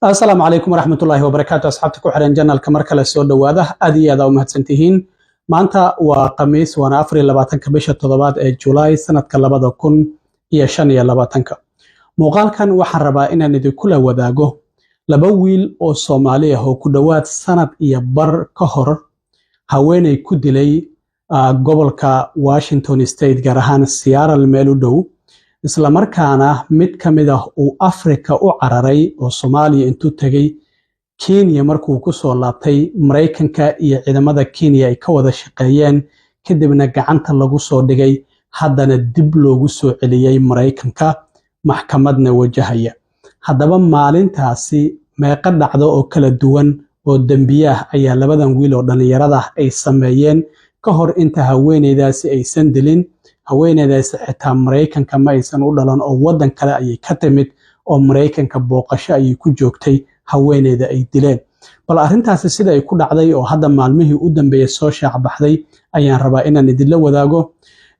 Asalaamu calaykum waraxmatullaahi wabarakaatu. Asxaabta ku xiran channelka, mar kale soo dhowaada. Aad iyo aad aa u mahadsantihiin. Maanta waa Khamiis, waana 24-ka bisha toddobaad ee Julaay, sanadka 2025-ka. Muuqaalkan waxaan rabaa inaan idinkula wadaago laba wiil oo Soomaali ah oo ku dhowaad sanad iyo bar ka hor haweeney ku dilay gobolka Washington State, gaar ahaan Seattle meel u dhow, islamarkaana mid ka mid ah uu Afrika u cararay oo Soomaaliya intuu tegey Kenya markuu ku soo laabtay, Maraykanka iyo ciidamada Kenya ay ka wada shaqeeyeen, kadibna gacanta lagu soo dhigay, haddana dib loogu soo celiyey Maraykanka, maxkamadna wajahaya. Haddaba maalintaasi meeqa dhacdo oo kala duwan oo dembiyaah ayaa labadan wiil oo dhallinyarada ah ay sameeyeen ka hor inta haweeneydaasi aysan dilin? Haweeneydaasi xitaa Maraykanka ma aysan u dhalan oo waddan kale ayay ka timid, oo Maraykanka booqasho ayay ku joogtay haweeneyda ay dileen. Bal arrintaasi sida ay ku dhacday oo hadda maalmihii u dambeeyey soo shaac baxday ayaan rabaa inaan idinla wadaago,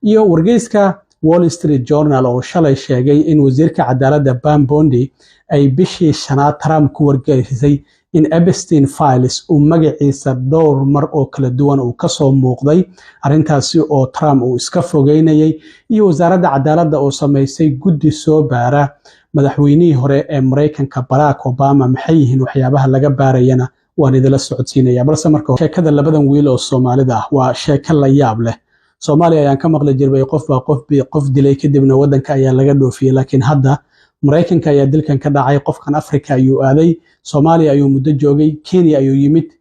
iyo wargeyska Wall Street Journal oo shalay sheegay in wasiirka cadaaladda Pam Bondi ay bishii shanaad Trump ku wargeysay in Epstein files uu magaciisa dhowr mar oo kala duwan uu kasoo muuqday, arrintaasi oo Trump uu iska fogeynayay, iyo wasaaradda cadaaladda oo samaysay guddi soo baara madaxweynihii hore ee Maraykanka Barack Obama. Maxay yihiin waxyaabaha laga baarayana? Waan idila socodsiinaya. Balse marka sheekada labadan wiil oo Soomaalida ah waa sheeko la yaab leh. Soomaaliya ayaan ka maqli jirbay, qof baa qof dilay, kadibna waddanka ayaa laga dhoofiyey, laakiin hadda Maraykanka ayaa dilkan ka dhacay. Qofkan Afrika ayuu aaday, Soomaaliya ayuu muddo joogay, Kenya ayuu yimid,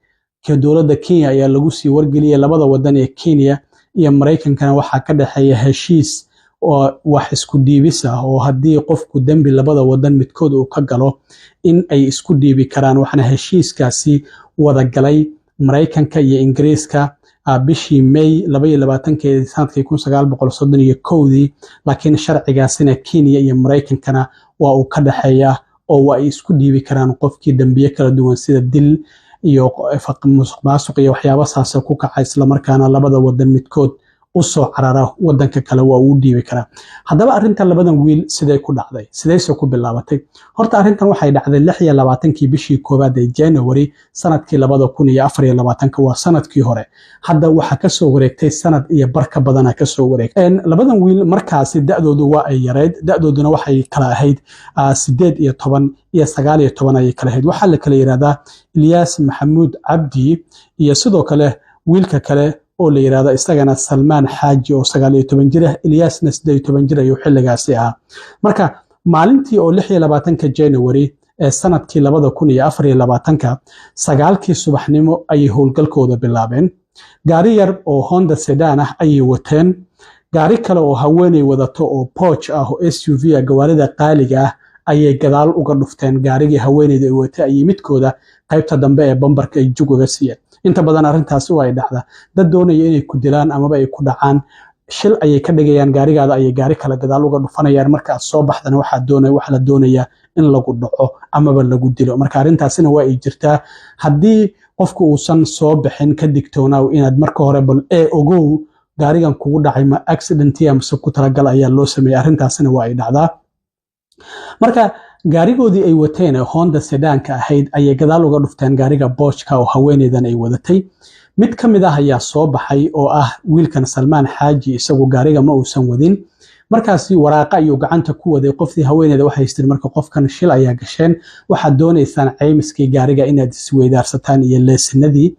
dowladda Kenya ayaa lagu sii wargeliyey. Labada wadan ee Kenya iyo Maraykankana waxaa ka dhexeeya heshiis oo wax isku dhiibis ah, oo haddii qofku dembi labada wadan midkood uu ka galo in ay isku dhiibi karaan. Waxaana heshiiskaasi wada galay Maraykanka iyo Ingiriiska bishii May 22-keedii sanadkii 1931-dii, laakiin sharcigaasina Kenya iyo Maraykankana waa uu ka dhexeeya oo waa ay isku dhiibi karaan qofkii dembiye kala duwan sida dil iyo musuq maasuq iyo waxyaabo saasa ku kaca, islamarkaana labada wadan midkood u soo carara wadanka kale, waa uu dhiibi karaa. Haddaba arrinta labadan wiil sidee ku dhacday? Sidayse ku bilaabatay? Horta arrintan waxay dhacday 26-kii bishii koowaad ee January sanadkii 2024-ka, waa sanadkii hore. Hadda waxaa kasoo wareegtay sanad iyo bar ka badana kasoo wareegtay. Labadan wiil markaasi da'doodu waa ay yareyd, da'dooduna waxay kala ahayd 18 iyo 19 ayay kala ahayd. Waxaa la kala yidhahdaa Ilyaas Maxamuud Cabdi iyo sidoo kale wiilka kale oo la yidhahdo isagana Salmaan Xaaji oo 19 jir ah. Ilyaasna 18 jir ayuu xilligaasi ahaa. Marka maalintii oo 26-ka January ee sanadkii 2024-ka, 9-kii subaxnimo ayay howlgalkooda bilaabeen. Gaari yar oo Honda sedan ah ayay wateen. Gaari kale oo haweeney wadato oo Porsche ah oo SUV ah, gawaarida qaaliga ah, ayay gadaal uga dhufteen. Gaarigii haweeneyda ay watay ayay midkooda qaybta dambe ee bambarka ay jug uga siiyeen. Inta badan arrintaasi waa ay dhacdaa. Dad doonaya inay ku dilaan amaba ay ku dhacaan, shil ayay ka dhigayaan. Gaarigaada ayay gaari kale gadaal uga dhufanayaan. Marka aad soo baxdana waxaa la doonayaa in lagu dhaco amaba lagu dilo. Marka arrintaasina waa ay jirtaa. Haddii qofku uusan soo bixin, ka digtoonaaw inaad marka hore bal ee ogow gaarigan kugu dhacay ma accident mise ku talagal ayaa loo sameeyey. Arrintaasina waa ay dhacdaa. Marka gaarigoodii ay wateen ee Honda sedanka ahayd ayay gadaal uga dhufteen gaariga Porscheka oo haweeneydan ay wadatay. Mid ka mid ah ayaa soo baxay oo ah wiilkan Salmaan Xaaji. Isagu gaariga ma uusan wadin markaasi, waraaqa ayuu gacanta ku waday. Qoftii haweeneyda waxay tiri, marka qofkan shil ayaa gasheen, waxaad doonaysaan caymiskii gaariga inaad isweydaarsataan iyo leesinadii.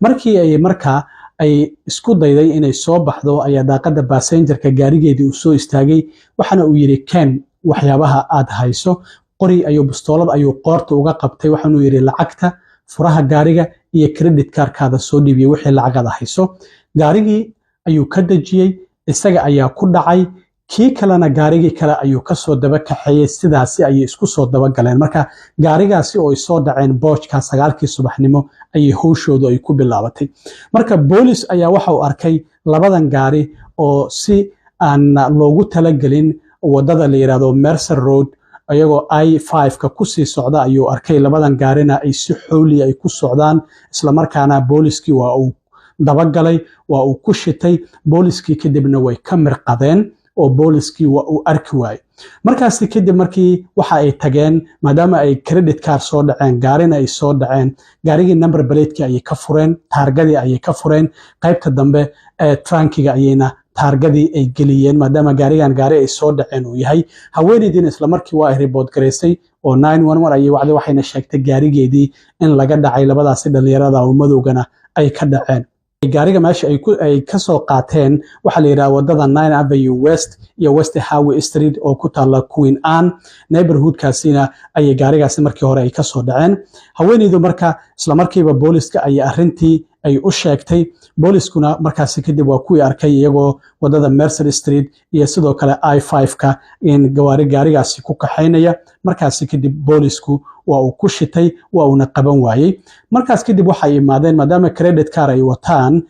Markii ay markaa ay isku dayday inay soo baxdo ayaa daaqada passengerka gaarigeedii uu soo istaagay, waxaana uu yidhi, "Ken waxyaabaha aad hayso." Qori ayuu, bistoolad ayuu qoorta uga qabtay. Waxaanuu yidhi, "Lacagta, furaha gaariga iyo credit cardkaada soo dhiibiyey, wixii lacagaada hayso." Gaarigii ayuu ka dejiyey, isaga ayaa ku dhacay, kii kalena gaarigii kale ayuu kasoo daba kaxeeyey. Sidaasi ayay isku soo dabagaleen. Marka gaarigaasi oo ay soo dhaceen Porscheka, 9-kii subaxnimo ayay howshoodu ay ku bilaabatay. Marka boolis ayaa waxa uu arkay labadan gaari oo si aan loogu talagelin wadada la yidhahdo Mercer Road iyagoo I-5-ka kusii socda ayuu arkay. Labadan gaarina ay si xowliya ay ku socdaan, islamarkaana booliskii waa uu dabagalay, waa uu ku shitay booliskii, kadibna way ka mirqadeen. Oo booliskii waa uu arki waayey. Markaasi kadib markii waxa ay tageen, maadaama ay credit card soo dhaceen, gaarina ay soo dhaceen, gaarigii number plate-kii ayay ka fureen, taargadii ayay ka fureen, qaybta dambe ee trunk-iga ayayna taargadii ay geliyeen, maadaama gaarigan gaari ay soo dhaceen uu yahay. Haweeneydiina isla markii waa ay report garaysay oo 911 ayay wacday, waxayna sheegtay gaarigeedii in laga dhacay, labadaasi dhalinyarada oo madowgana ay ka dhaceen gaariga. Meesha ay ka soo qaateen waxaa la yidhaha wadada 9 Avenue West iyo West Highway Street oo ku taalla Queen Anne neighborhoodkaasina ayay gaarigaasi markii hore ay ka soo dhaceen. Haweeneydu marka isla markiiba booliska ayay arrintii ay u sheegtay. Booliskuna markaasi kadib waa kuwii arkay iyagoo wadada Mercer Street iyo sidoo kale I-5-ka in gawaari gaarigaasi ku kaxaynaya. Markaasi kadib boolisku waa uu ku shitay, waa uuna qaban waayey. Markaas kadib waxay imaadeen, maadaama credit card ay wataan,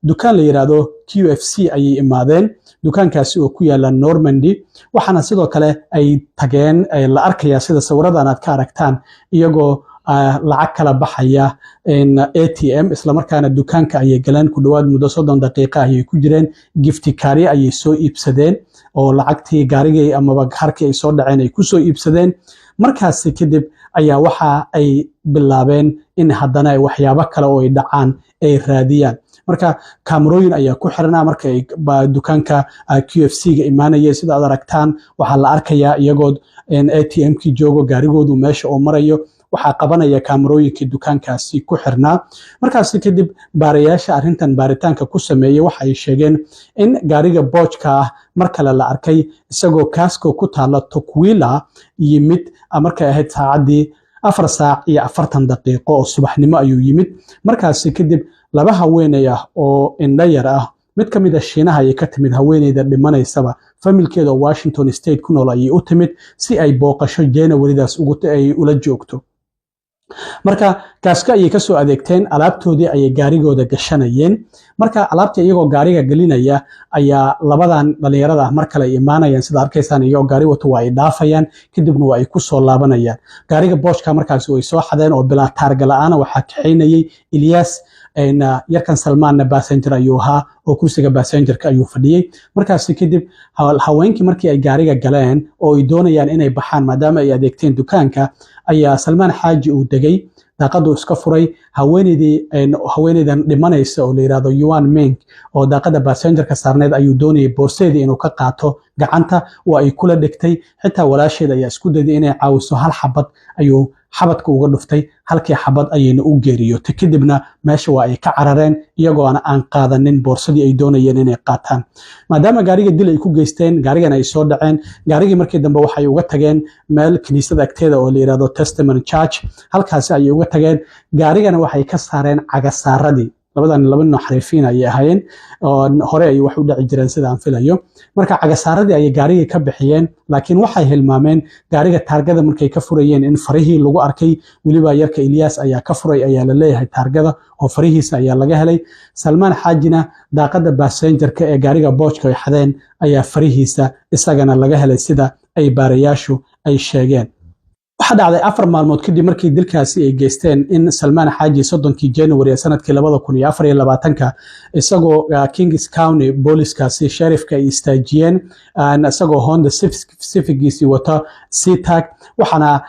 dukaan la yidhaahdo QFC ayay imaadeen, dukaankaasi oo ku yaala Normandy. Waxaana sidoo kale ay tageen, la arkayaa sida sawiradan aad ka aragtaan, iyagoo lacag kala baxaya ATM. Islamarkaana dukaanka ayay galeen, ku dhowaad muddo 30 daqiiqa ayay ku jireen. Gift card-yo ayay soo iibsadeen oo lacagtii gaarigii amaba harkii ay soo dhaceen ay kusoo iibsadeen. Markaasi kadib ayaa waxa ay bilaabeen in haddana ay waxyaabo kale oo ay dhacaan ay raadiyaan. Marka kaamarooyin ayaa ku xirnaa marka ay dukaanka QFC ga imaanaya. Sida aad aragtaan, waxaa la arkayaa iyagoo ATM-kii joogo, gaarigoodu meesha uu marayo waxaa qabanaya kaamarooyinkii dukaankaasi ku xirnaa. Markaasi kadib baarayaasha arrintan baaritaanka ku sameeyey waxa ay sheegeen in gaariga Porsche-ka ah mar kale la arkay isagoo Costco ku taalla Tukwila yimid markay ahayd saacaddii 4 saac iyo 40 daqiiqo oo subaxnimo ayuu yimid. Markaasi kadib laba haweeney ah oo indho yar ah, mid ka mid a Shiinaha ayay ka timid, haweeneyda dhimanaysaba familkeeda oo Washington State ku nool ayay u timid si ay booqasho Januarydaas ay ula joogto. Marka Costco ayay kasoo adeegteen, alaabtoodii ayay gaarigooda gashanayeen. Marka alaabtii iyagoo gaariga gelinaya ayaa labadan dhalinyarada ah mar kale ay imaanayaan. Sida arkaysaan, iyagoo gaari wato waa ay dhaafayaan, kadibna waa ay kusoo laabanayaan. Gaariga Porsche-ka markaasi way soo xadeen oo bilaa taarga la-aana. Waxaa kaxaynayay Ilyas, yarkan Salmaanna passenger ayuu ahaa oo kursiga passengerka ayuu fadhiyey. Markaasi kadib haweenkii markii ay gaariga galeen oo ay doonayaan inay baxaan, maadaama ay adeegteen dukaanka, ayaa Salmaan Xaaji uu degay, daaqadu iska furay. Haweeneydii, haweeneydan dhimanaysa oo la yidhahdo Yuan Meng, oo daaqada passengerka saarneed, ayuu doonayay boorseedii inuu ka qaato gacanta, oo ay kula dhegtay. Xitaa walaasheed ayaa isku dayday inay caawiso, hal xabad ayuu xabadka uga dhuftay, halkii xabad ayayna u geeriyootay. Kadibna meesha waa ay ka carareen iyagoona aan qaadanin boorsadii ay doonayeen inay qaataan. Maadaama gaariga dil ay ku geysteen, gaarigan ay soo dhaceen, gaarigii markii dambe waxay uga tageen meel kiniisada agteeda oo la yidhahdo Testament Church. Halkaasi ayay uga tageen. Gaarigana waxay ka saareen cagasaaradii. Labadan laba nin oo xariifiin ayay ahaayeen oo hore ay wax u dhici jireen, sida aan filayo. Marka cagasaaradii ayay gaarigii ka bixiyeen, laakiin waxay hilmaameen gaariga taargada markay ka furayeen in farihii lagu arkay. Weliba yarka Ilyaas ayaa ka furay ayaa la leeyahay taargada oo farihiisa ayaa laga helay. Salmaan Xaajina daaqada passengerka ee gaariga Porsche-ka ay xadeen ayaa farihiisa isagana laga helay, sida ay baarayaashu ay sheegeen. Waxaa dhacday 4 maalmood kadib markii dilkaasi ay geysteen in Salmaan Xaaji 30-kii January ee sanadkii 2024-ka, isagoo Kings County booliskaasi sheriffka ay istaajiyeen, isagoo Honda Civicgiisii wata CTEC. Waxaana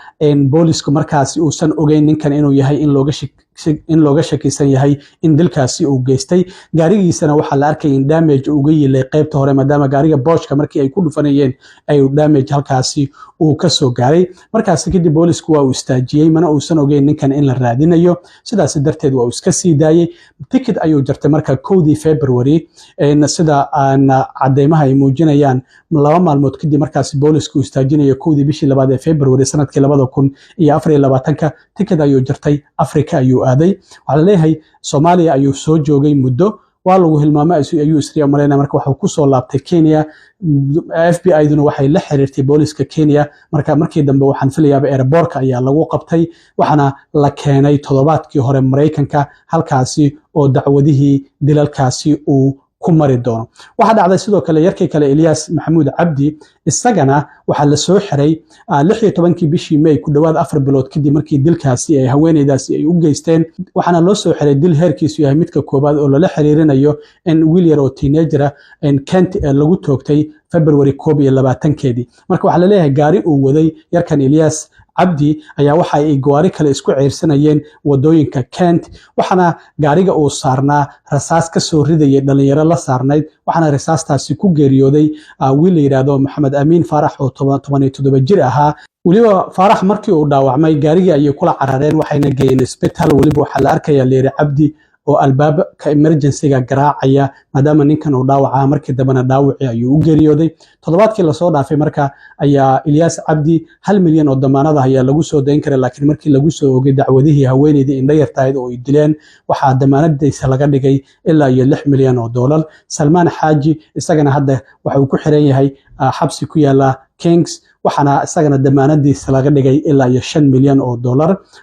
boolisku markaasi uusan ogeyn ninkan inuu yahay in looga shakisan yahay in dilkaasi uu geystay. Gaarigiisana waxaa la arkayay in damage uga yilay qaybta hore, maadaama gaariga Porsche-ka markii ay ku dhufanayeen ay damage halkaasi uu ka soo gaaray. Markaasi kadib boolisku waa uu istaajiyey, mana uusan ogeyn ninkan in la raadinayo. Sidaasi darteed waa uu iska sii daayey, ticket ayuu jartay. Marka 1-dii February, sida aan cadeymaha ay muujinayaan, 2 maalmood kadib markaasi boolisku istaajinayo, 1-dii bishii labaad ee February sanadkii 2024-ka, ticket ayuu jartay, Africa ayuu aaday. Waxaa laleeyahay Soomaaliya ayuu soo joogay muddo, waa lagu hilmaamay ayuu isriya malayna. Marka waxuu kusoo laabtay Kenya. FBI-duna waxay la xiriirtay booliska Kenya. Marka markii dambe waxaan filayaaba airportka ayaa lagu qabtay, waxaana la keenay toddobaadkii hore Maraykanka, halkaasi oo dacwadihii dilalkaasi uu ku mari doono. Waxaa dhacday sidoo kale yarkii kale, Eliyas Maxamuud Cabdi, isagana Waxaa la soo xiray 16-kii bishii May, ku dhowaad 4 bilood kadib markii dilkaasi ay haweeneydaasi ay u geysteen. Waxaana loo soo xiray dil heerkiisu yahay midka koowaad oo lala xiriirinayo in wiil yar oo teenager ah Kent lagu toogtay February 21-keedii. Marka waxaa laleeyahay gaari uu waday yarkan Ilyas Cabdi ayaa waxa ay gawaari kale isku ceyrsanayeen wadooyinka Kent, waxaana gaariga uu saarnaa rasaas ka soo ridayay dhalinyaro la saarnayd, waxaana rasaastaasi ku geeriyooday wiil la yidhaahdo Maxamed Amiin Faarax oo 17 jir ahaa. Weliba Faarax markii uu dhaawacmay, gaarigii ayay kula carareen, waxayna geeyeen isbitaal. Weliba waxaa la arkaya leeri Cabdi oo albaabka emergency-ga garaacaya maadaama ninkan uu dhaawacaa. Markii dambena dhaawacii ayuu u geeriyooday toddobaadkii lasoo dhaafay. Marka ayaa Ilyaas Cabdi 1 milyan oo damaanada ayaa lagu soo dayn karay, laakiin markii lagu soo ogay dacwadihii haweeneydii indho yartahayd oo ay dileen, waxaa damaanadiisa laga dhigay ilaa iyo $6 milyan. Salmaan Xaaji isagana hadda waxa uu ku xiran yahay xabsi ku yaala Kings, waxaana isagana damaanadiisa laga dhigay ilaa iyo $5 milyan.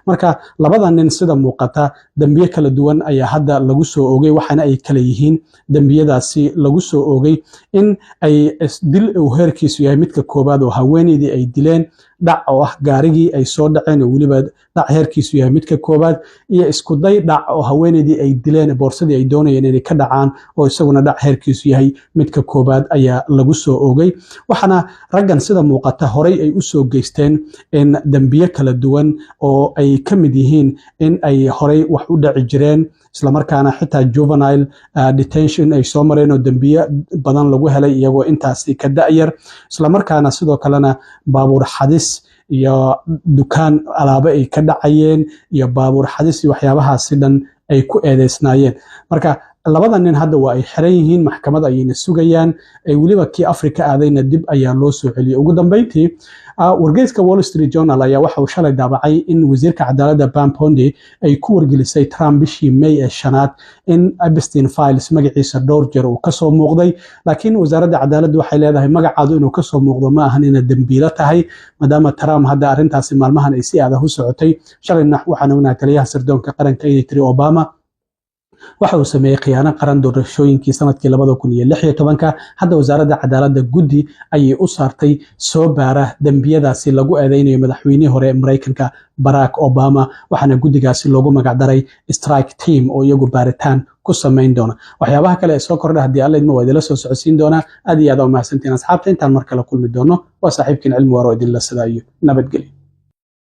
Marka labada nin sida muuqata dembiye kala duwan ayaa hadda lagu soo oogay, waxaana ay kala yihiin dembiyadaasi lagu soo oogay in ay dil uu heerkiisu yahay midka koowaad oo haweeneydii ay dileen, dhac oo ah gaarigii ay soo dhaceen oo weliba dhac heerkiisu yahay midka koowaad, iyo iskuday dhac oo haweeneydii ay dileen boorsadii ay doonayeen inay ka dhacaan oo isaguna dhac heerkiisu yahay midka koowaad ayaa lagu soo oogay. Waxaana raggan sida muuqata horay ay u soo geysteen in dembiye kala duwan oo ay ka mid yihiin in ay horay wax u dhaci jireen, islamarkaana xitaa juvenile detention ay soo mareen oo dembiye badan lagu helay iyagoo intaasi ka da'yar, islamarkaana sidoo kalena baabuur xadis iyo dukaan alaabo ay ka dhacayeen iyo baabuur xadis iyo waxyaabahaasi dhan ay ku eedeysnaayeen. Marka labada nin hadda waa ay xiran yihiin, maxkamad ayayna sugayaan. Weliba kii Afrika aadayna dib ayaa loo soo celiyey. Ugu dambeyntii, wargeyska Wall Street Journal ayaa waxa uu shalay daabacay in wasiirka cadaaladda Pam Bondi ay ku wargelisay Trump bishii May ee 5aad in Epstein files magaciisa dhowr jeer uu kasoo muuqday. Laakiin wasaaradda cadaaladda waxay leedahay magacaadu inuu kasoo muuqdo ma ahan inaad dembiilo tahay, maadaama Trump hadda arrintaasi maalmahan ay si adah u socotay. Shalayna waxaan ognahay taliyaha sirdoonka qaranka inay tiri Obama waxa uu sameeyey khiyaano qaran doorashooyinkii sanadkii 2016-ka. Hadda wasaaradda cadaaladda guddi ayay u saartay soo baara dembiyadaasi lagu eedeynayo madaxweynihii hore ee Maraykanka Barack Obama, waxaana guddigaasi loogu magacdaray Strike Team oo iyagu baaritaan ku samayn doona. Waxyaabaha kale ee soo kordha, haddii Alla idmo, waa idinla soo socodsiin doonaa. Aad iyo aad aa umahadsantiin, asxaabta. Intaan mar kale kulmi doono, waa saaxiibkiin Cilmi Waaro idinla sidaa iyo nabadgelyo.